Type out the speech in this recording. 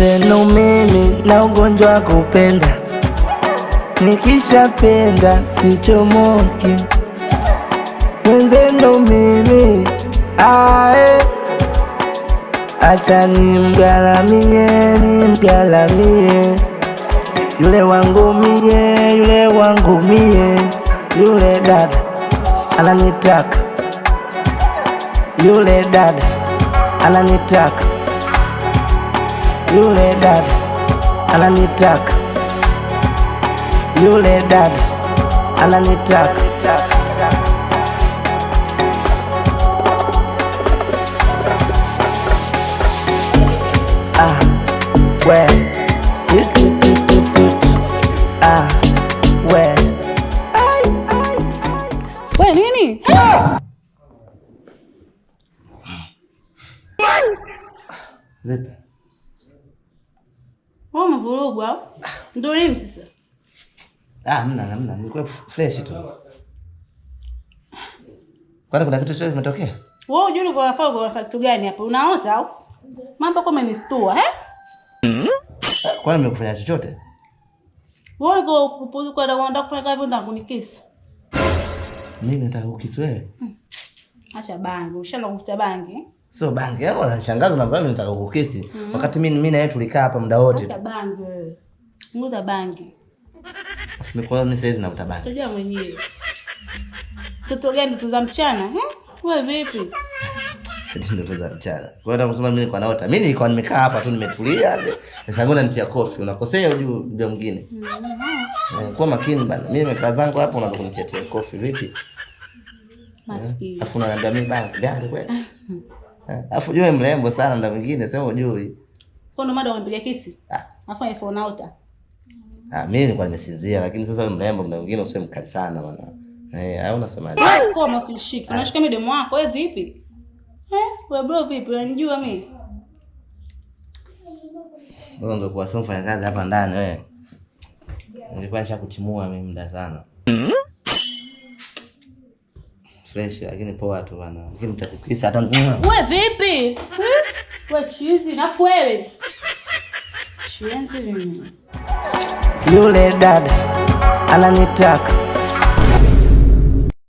Zenu mimi na ugonjwa wa kupenda, nikishapenda sichomoki. Mwenzenu mimi ae, acha nimgalamie, nimgalamie yule wangu mie, yule wangu mie, yule dada ananitaka, yule dada ananitaka, yule dada ananitaka, yule dada ananitaka. Ah, we, tu, tu, tu, tu, tu, tu. Ah, we. We nini? Vipi? Wewe umevurugwa au? Ndio nini sasa? Ah, hamna, hamna, nilikuwa fresh tu. Kwani kuna kitu chochote kimetokea? Wewe hujui ulikuwa unafaa unafaa kitu gani hapa? Unaota au? Mambo kama umenistua, eh? Kwani nimekufanya chochote? Wewe uko upuzi kwa unataka kufanya kazi unataka kunikisi. Mimi nataka kukisi wewe. Acha bangi, ushaanza kuvuta bangi. Sio bangi, hapo unashangaza unaambia mimi nataka kukukisi. Wakati mimi na yeye tulikaa hapa muda wote Acha tu. bangi wewe. Punguza bangi. Mimi kwa mimi sasa hivi navuta bangi. Utajua mwenyewe. Toto gani ndoto za mchana? Eh? Wewe vipi? Eti ndoto za mchana. Kwa hiyo nataka kusema mimi nilikuwa naota. Mimi nilikuwa nimekaa hapa tu nimetulia. Sasa nitia kofi. Unakosea ujue ndio mwingine. Kuwa makini bana. Mimi nimekaa zangu hapa unaanza kunitia tia kofi vipi? Maskini. Alafu unaniambia mimi bangi, bangi kweli? Alafu jue mrembo sana muda mwingine sema hujui. Kwa ndo mada unampiga kisi? Ah. Alafu iPhone naota. Ah, mimi nilikuwa nimesinzia lakini sasa wewe mrembo muda mwingine usiwe mkali sana bana. Eh, au unasemaje? Koma usishike. Unashika midomo wako wewe vipi? Eh, wewe bro vipi? Unanijua mimi? Wewe ungekuwa sio mfanyakazi hapa ndani wewe. Nilikuwa nishakutimua mimi muda sana. Fresh lakini poa tu bana. Lakini nitakukisa hata ngumu. Wewe vipi? Wewe chizi na wewe. Chizi mimi. Yule dada ananitaka.